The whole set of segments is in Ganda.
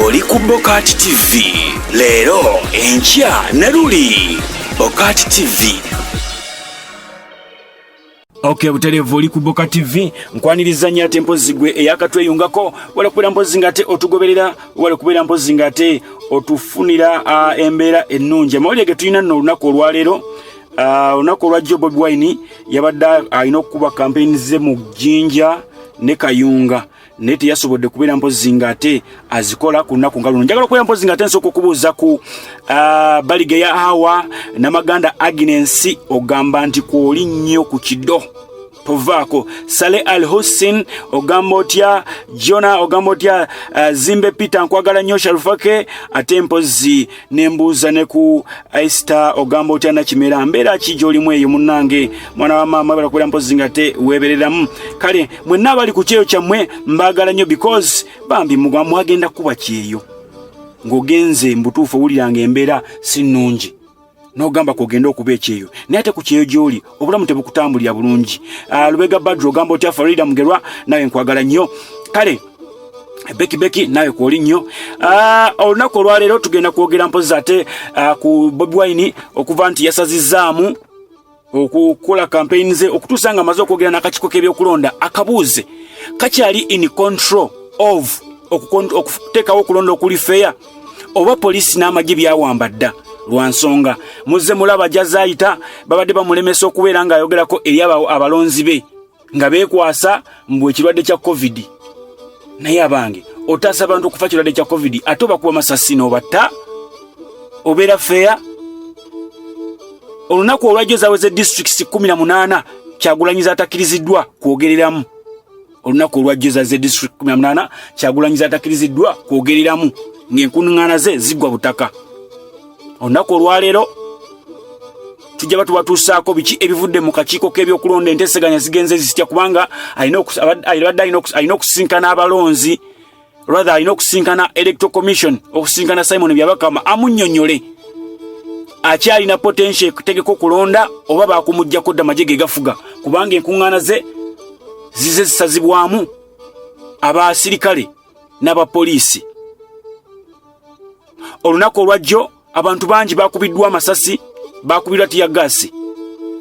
Oli ku Bokati TV leero, enkya ne luli. Bokati TV. Ok, butereevu oli ku Boka TV. Nkwaniriza nnyo ate mpozi gwe eyakatweyungako, wala kubeera mpozi nga ate otugoberera, wala kubeera mpozi nga ate otufunira embeera ennungi. Amawulire ge tulina nno olunaku olwaleero, olunaku olwajjo, Bobi Wine yabadde alina okukuba kampeyini ze mu Jjinja ne Kayunga, naye teyasobodde kubeera mpozi nga ate azikola ku lunaku nga luno. Njagala okubeera mpozi nga ate nsooka okubuuza ku Balige ya Hawa Namaganda Agnes, ogamba nti kwoli nnyo ku kido tovaako. Sale Al Hussin, ogamba otya? Jona, ogamba otya? Zimbe Peter, nkwagala nnyo. Sharufake, ate mpozi nembuuza ne ku Aista, ogamba otya? Nakimera, mbeera ki gy'olimu eyo munnange, mwana wa maama? Bala kubeera mpozi nga te weebereramu. Kale mwenna abali ku kyeyo kyammwe mbaagala nnyo, because bambi mwagenda kuba kyeyo ng'ogenze mbutuufu, owulira nga embeera si nnungi, n'ogamba kogenda okuba ekyeyo, naye ate ku kyeyo gy'oli obulamu tebukutambulira bulungi. Lubega Badru, ogamba otya? Farida Mugerwa, nawe nkwagala nnyo. Kale Beki Beki, nawe kwoli nnyo. Olunaku olwaleero tugenda kwogera mpozi ate ku Bobi Wine okuva nti yasazizzaamu okukola campaign ze okutuusa nga amaze okwogera n'akakiiko k'ebyokulonda, akabuuze kakyali in control of okuteekawo okulonda okuli fair, oba poliisi n'amagye byawamba dda. Lwa nsonga muzze mulaba jazaayita babadde bamulemesa okubeera ng'ayogerako eri abalonzi be nga beekwasa mbu ekirwadde kya COVID. Naye abange, otaasa abantu okufa kirwadde kya COVID, ate obakuba masasi n'obatta, obeera fair? Olunaku olwajjo zaweze districts 18 Kyagulanyi zatakkiriziddwa kwogereramu. Olunaku olwajjo zaze district 18 Kyagulanyi zatakkiriziddwa kwogereramu, ng'enkuŋŋaana ze ziggwa butaka. Olunaku olwaleero tujja batubatuusaako biki ebivudde mu kakiiko k'ebyokulonda, enteeseganya zigenze zitya, kubanga abadde alina okusisinkana abalonzi, rather alina okusinkana Electoral Commission, okusinkana Simon Byabakama amunnyonnyole akyalina potential ekutegeka okulonda oba bakumuggyako dda magye ge gafuga, kubanga enkuŋŋaana ze zize zisazibwamu abasirikale n'abapoliisi. Olunaku olwajjo abantu bangi bakubiddwa amasasi, bakubiddwa tear gas.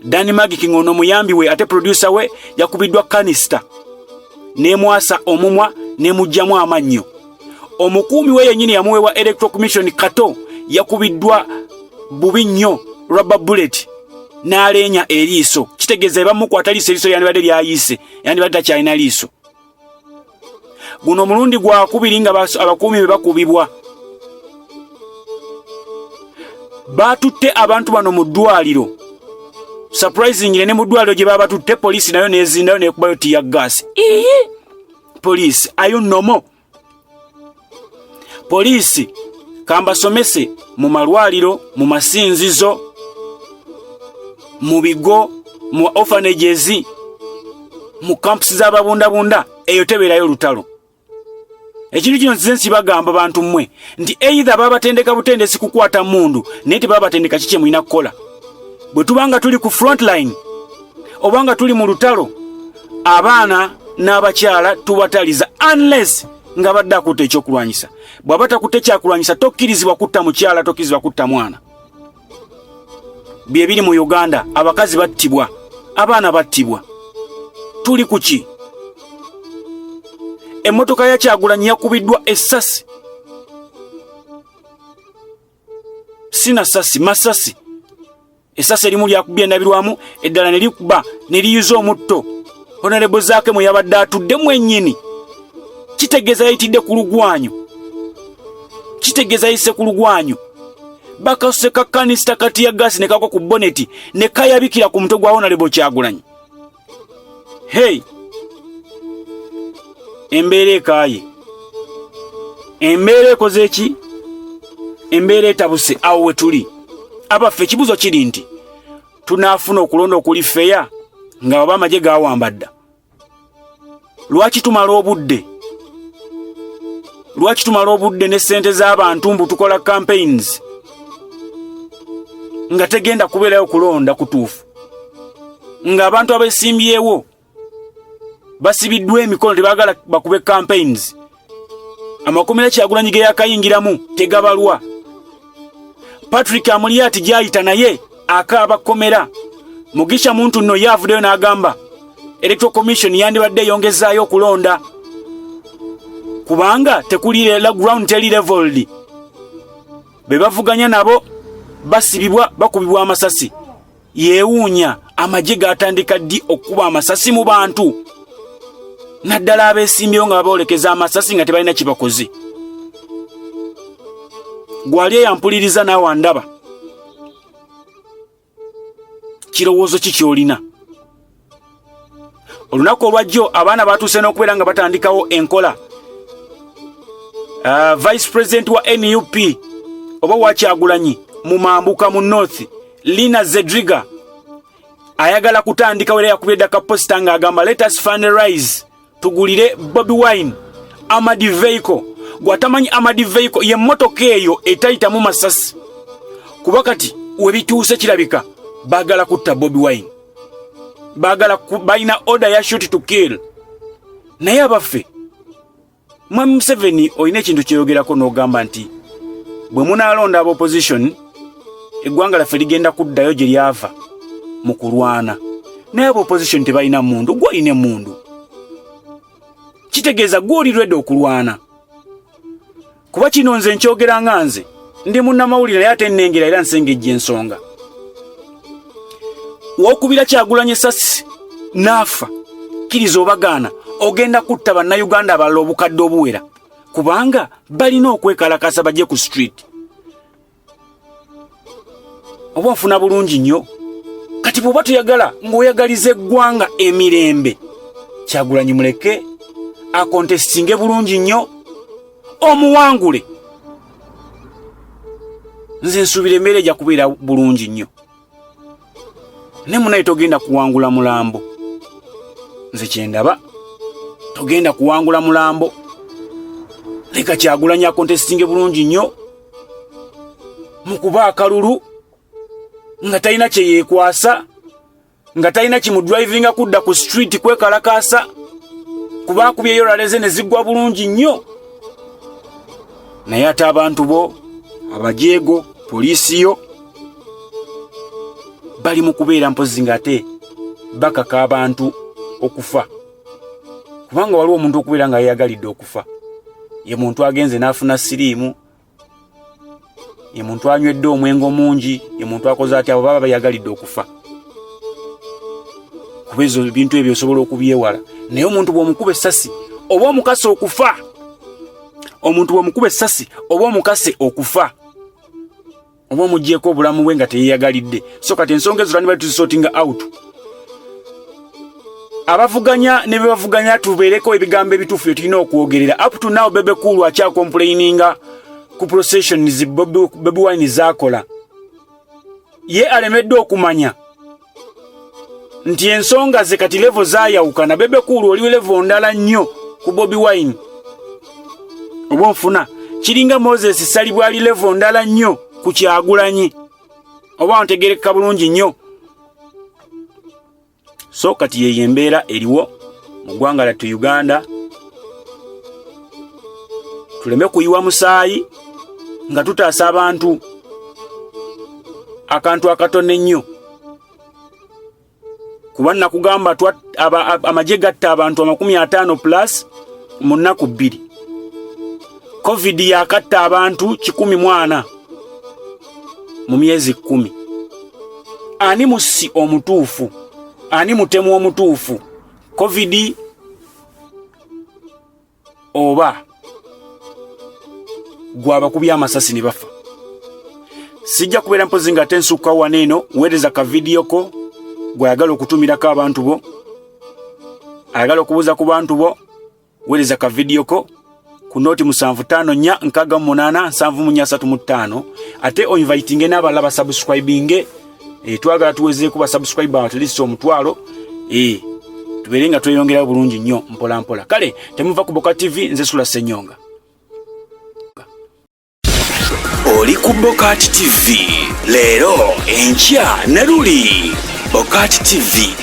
Dan Magic, ng'ono omuyambi we ate producer we, yakubiddwa canister n'emwasa omumwa n'emugjamu amannyo. Omukuumi we yennyini yamuweebwa Electoral Commission, Kato, yakubiddwa bubi nnyo rubber bullet n'aleenya eriiso. Kitegeeza ebamukwata liiso, eriiso yandibadde lyayiise, yandibadde takyalina liiso. Guno omulundi gwakubiri nga abakuumi be bakubibwa. Batutte abantu bano mu ddwaliro. Surprisingly, ne mu ddwaliro gye babatutte poliisi nayo nezindayo nekubayo tear gas. Iyi poliisi ayo nomo poliisi kambasomese mu malwaliro, mu masinzizo, mu bigo, mu orphanages, mu campusi z'ababundabunda, eyo tebeerayo lutalo. Ekintu kino nzize nsibagamba bantu mmwe nti either babatendeka butendesi kukwata mundu, naye tebabatendeka kiki mulina kukola bwe tuba nga tuli ku frontline oba nga tuli mu lutalo. Abaana n'abakyala tubataliza unless nga badde akutta ekyokulwanyisa. Bw'aba takutte kyakulwanyisa, tokkirizibwa kutta mukyala, tokkirizibwa kutta mwana. Bye biri mu Uganda, abakazi battibwa, abaana battibwa. Tuli ku ki? Emmotoka ya Kyagulanyi yakubiddwa essasi, sina sasi, masasi. Essasi erimu lyakubye endabirwamu, eddala ne likuba ne liyuza omutto Honorable Zaake mwe yabadde atudde mwennyini. Kitegeeza yayitidde ku lugwanyu, kitegeeza yayise ku lugwanyu. Bakasuse ka canister ka tear gas ne kagwa ku boneti ne kayabikira ku mutwe gwa Honorable Kyagulanyi. Hey, embeera ekaaye, embeera ekoze eki? Embeera etabuse. Awo we tuli abaffe. Ekibuuzo kiri nti tunaafuna okulonda okuli fair nga baba amagye gawamba dda? Lwaki tumala obudde, lwaki tumala obudde ne ssente z'abantu mbu tukola campaigns nga tegenda kubeerayo kulonda kutuufu, ng'abantu abesimbyewo basibiddwa emikono, tebaagala bakube campaigns? Amakomera Kyagulanyi ge yakayingiramu tegabalwa. Patrick Amuriat gyayita naye akaaba kkomera. Mugisha Muntu nno ye avuddeyo n'agamba Electoral Commission yandibadde eyongezaayo okulonda kubanga tekuli ground teri leveled. Be bavuganya nabo basibibwa, bakubibwa amasasi. Yeewuunya amagye gaatandika ddi okukuba amasasi mu bantu, naddala abeesimbyewo nga baboolekeza amasasi nga tebalina kibakoze. Gwali eyampuliriza naawe andaba, kirowoozo ki ky'olina? Olunaku olwajjo abaana batuuse n'okubeera nga batandikawo enkola. Vice President wa NUP oba wa Kyagulanyi mu mambuka mu North, Lina Zedriga, ayagala kutandikawo era yakubye dda ka poster ng'agamba, "Let us fundraise tugulire Bobi Wine armored vehicle." Gwatamanyi armored vehicle ye mmotoka eyo etayitamu masasi, kuba kati webituuse kirabika baagala kutta Bobi Wine, baagala balina order ya shoot to kill. Naye abaffe, Mwami Museveni, olina ekintu kyeyogerako n'ogamba nti bwe munaalonda aba opposition eggwanga lyaffe ligenda kuddayo gye lyava mu kulwana, naye aba opposition tebalina mundu. Gwe olina emundu, kitegeeza gwe oli ready okulwana. Kuba kino nze nkyogera nga nze ndi munnamawulire, naye ate nnengera era nsengejja ensonga. Wokubira Kyagulanyi esasi n'afa, kkiriza obagaana, ogenda kutta Bannayuganda abalala obukadde obuwera, kubanga balina okwekalakasa bajje ku street. Oba nfuna bulungi nnyo? Kati bw'oba toyagala ng'oyagaliza eggwanga emirembe, Kyagulanyi muleke akontestinge bulungi nnyo, omuwangule. Nze nsuubira embeera ejja kubeera bulungi nnyo. Ne munaye togenda kuwangula mulambo. Nze kyendaba, togenda kuwangula mulambo. Leka Kyagulanyi akontestinge bulungi nnyo mukuba akalulu nga talina kyeyeekwasa, nga talina kimudrivinga kudda ku street kwekalakaasa, kuba akubyeyo rally ze ne ziggwa bulungi nnyo. Naye ate abantu bo abajeego, poliisi yo bali mu kubeera mpozi ng'ate bakaka abantu okufa, kubanga waliwo omuntu okubeera nga yeyagalidde okufa. Ye muntu agenze n'afuna siriimu, ye muntu anywedde omwenge omungi, ye muntu akoze ati, abo baba bayagalidde okufa, kuba ezo ebintu ebyo osobola okubyewala. Naye omuntu bw'omukuba essasi oba omukase okufa, omuntu bw'omukuba essasi oba omukase okufa, oba omugyeko obulamu bwe nga teyeyagalidde. So kati ensonga ezo twandibadde tuzisortinga out. Abavuganya ne bebavuganya, tubeereko ebigambo ebituufu bye tulina okwogerera. Up to now Bebe Cool akyacomplaininga ku processions Bobi Wine zaakola. Ye alemeddwe okumanya nti ensonga ze kati level zaayawukana. Bebe Cool oli level ndala nnyo ku Bobi Wine, oba onfuna? Kiringa Moses Ssali bwali level ndala nnyo ku Kyagulanyi, oba ontegereka bulungi nnyo? So kati yeyo embeera eriwo mu ggwanga lyattu Uganda. Tuleme kuyiwa musaayi nga tutaasa abantu akantu akatono ennyo, kuba nakugamba amagye gatta abantu 50 plus mu nnaku 2. COVID yakatta abantu 140 mu myezi 10. Ani mussi omutuufu? Ani mutemu omutuufu, COVID oba gwabakubya amasasi ne bafa? Sijja kubeera mpozi nga ate nsukka wano. Eno weereza ka vidiyo ko gwayagala okutumirako abantu bo, ayagala okubuuza ku bantu bo. Weereza ka vidiyo ko ku noti 75468743, ate oinvitinge n'abalala basubscribinge. Twagala tuwezeeko basubscribe at least 10,000, tubeere nga tweyongerayo bulungi nnyo mpola mpola. Kale temuva ku Boka TV. Nze Sula Senyonga. Oli ku Bokati TV, leero, enkya ne luli. Bokati TV.